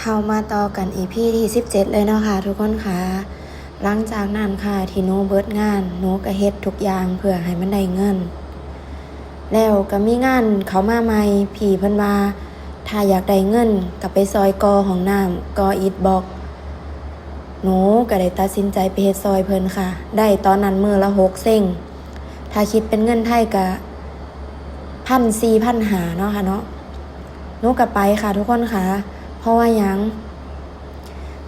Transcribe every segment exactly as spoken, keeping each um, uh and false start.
เข้ามาต่อกัน อีพี ที่สิบเจ็ด เลยเนาะค่ะทุกคนค่ะ หลังจากนั้นค่ะที่หนูเบิดงาน หนูก็เฮ็ดทุกอย่างเพื่อให้มันได้เงิน แล้วก็มีงานเข้ามาใหม่ พี่เพิ่นว่าถ้าอยากได้เงินก็ไปซอยก่อห้องน้ำ ก่ออิฐบล็อก หนูก็ได้ตัดสินใจไปเฮ็ดซอยเพิ่นค่ะ ได้ตอนนั้นมื้อละหกเซ็ง ถ้าคิดเป็นเงินไทยก็ พันสี่ พันห้า เนาะค่ะเนาะ หนูก็ไปค่ะทุกคนค่ะ เพราะว่าหยัง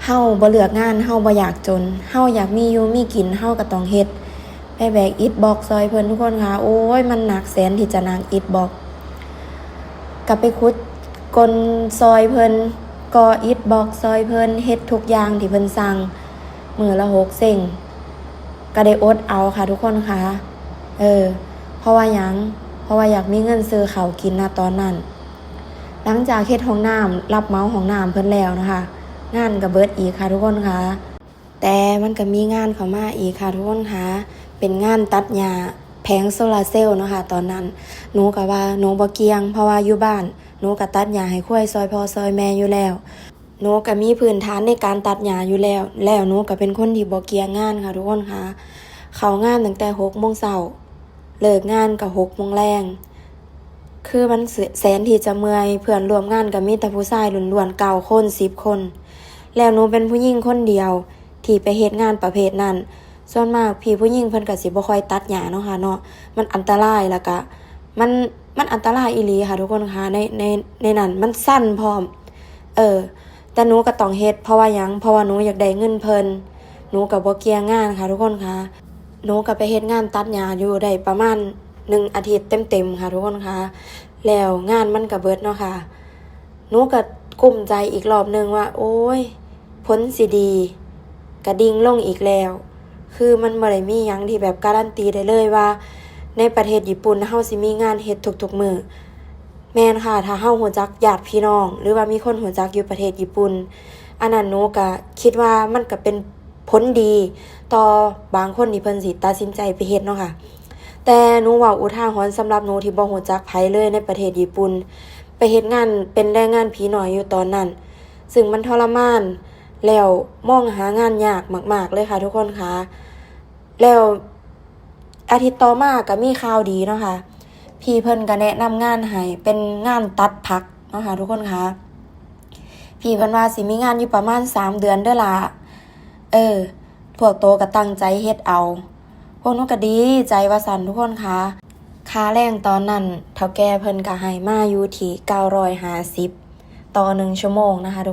เฮาบ่เลือกงาน เฮาบ่อยากจน เฮาอยากมีอยู่มีกิน เฮาก็ต้องเฮ็ด ไปแบกอิฐบล็อกซอยเพิ่นทุกคนค่ะ โอ้ย มันหนักแสนที่จะหนักอิฐบล็อก ก็ไปขุดก้นซอยเพิ่น ก่ออิฐบล็อกซอยเพิ่น เฮ็ดทุกอย่างที่เพิ่นสั่ง มื้อละหกเซ็ง ก็ได้อดเอาค่ะทุกคนค่ะ เออ เพราะว่าหยัง เพราะว่าอยากมีเงินซื้อข้าวกินนะตอนนั้น หลังจากเฮ็ดห้องน้ำ รับเหมาห้องน้ำเพิ่นแล้วนะคะ งานก็เบิดอีกค่ะทุกคนค่ะ แต่มันก็มีงานเข้ามาอีกค่ะทุกคนค่ะ เป็นงานตัดหญ้าแผงโซลาร์เซลล์เนาะค่ะ ตอนนั้น หนูก็ว่าหนูบ่เกี่ยง เพราะว่าอยู่บ้าน หนูก็ตัดหญ้าให้ควายซอยพ่อซอยแม่อยู่แล้ว หนูก็มีพื้นฐานในการตัดหญ้าอยู่แล้ว แล้วหนูก็เป็นคนที่บ่เกี่ยงงานค่ะทุกคนค่ะ เข้างานตั้งแต่หกโมงเช้า เลิกงานก็หกโมงแลง คือมันแสนที่จะเมื่อย เพื่อนร่วมงานก็มีแต่ผู้ชายล้วนๆ เก้าคน สิบคน แล้วหนูเป็นผู้หญิงคนเดียวที่ไปเฮ็ดงานประเภทนั้น ส่วนมากพี่ผู้หญิงเพิ่นก็สิบ่ค่อยตัดหญ้าเนาะค่ะเนาะ มันอันตราย แล้วก็มัน มันอันตรายอีหลีค่ะทุกคนค่ะ ใน ใน ในนั้นมันสั่นพร้อม เออ แต่หนูก็ต้องเฮ็ด เพราะว่าหยัง เพราะว่าหนูอยากได้เงินเพิ่น หนูก็บ่เกี่ยงงานค่ะทุกคนค่ะ หนูก็ไปเฮ็ดงานตัดหญ้าอยู่ได้ประมาณหนึ่งอาทิตย์เต็มๆค่ะทุกคนค่ะ แล้วงานมันก็เบิดเนาะค่ะ หนูก็กุ้มใจอีกรอบหนึ่งว่า โอ้ย ผลสิดี กะดิ่งลงอีกแล้ว คือมันบ่ได้มีหยังที่แบบการันตีได้เลยว่า ในประเทศญี่ปุ่นเฮาสิมีงานเฮ็ดทุกๆมื้อ แม่นค่ะ ถ้าเฮารู้จักญาติพี่น้อง หรือว่ามีคนรู้จักอยู่ประเทศญี่ปุ่น อันนั้นหนูก็คิดว่ามันก็เป็นผลดีต่อบางคนที่เพิ่นสิตัดสินใจไปเฮ็ดเนาะค่ะ แต่หนูเว้าอุทาหรณ์สำหรับหนูที่บ่รู้จักไผเลยในประเทศญี่ปุ่น ไปเฮ็ดงานเป็นแรงงานผีน้อยอยู่ตอนนั้น ซึ่งมันทรมาน แล้วมองหางานยากมากๆเลยค่ะทุกคนค่ะ แล้วอาทิตย์ต่อมาก็มีข่าวดีเนาะค่ะ พี่เพิ่นก็แนะนำงานให้ เป็นงานตัดผักเนาะค่ะทุกคนค่ะ พี่เพิ่นว่าสิมีงานอยู่ประมาณสามเดือนเด้อล่ะ เออ พวกโตก็ตั้งใจเฮ็ดเอา พวกหนูก็ดีใจว่าซั่นทุกคนค่ะ ค่าแรงตอนนั้นเฒ่าแก่เพิ่นก็ให้มาอยู่ที่เก้าร้อยห้าสิบต่อหนึ่งชั่วโมงนะคะ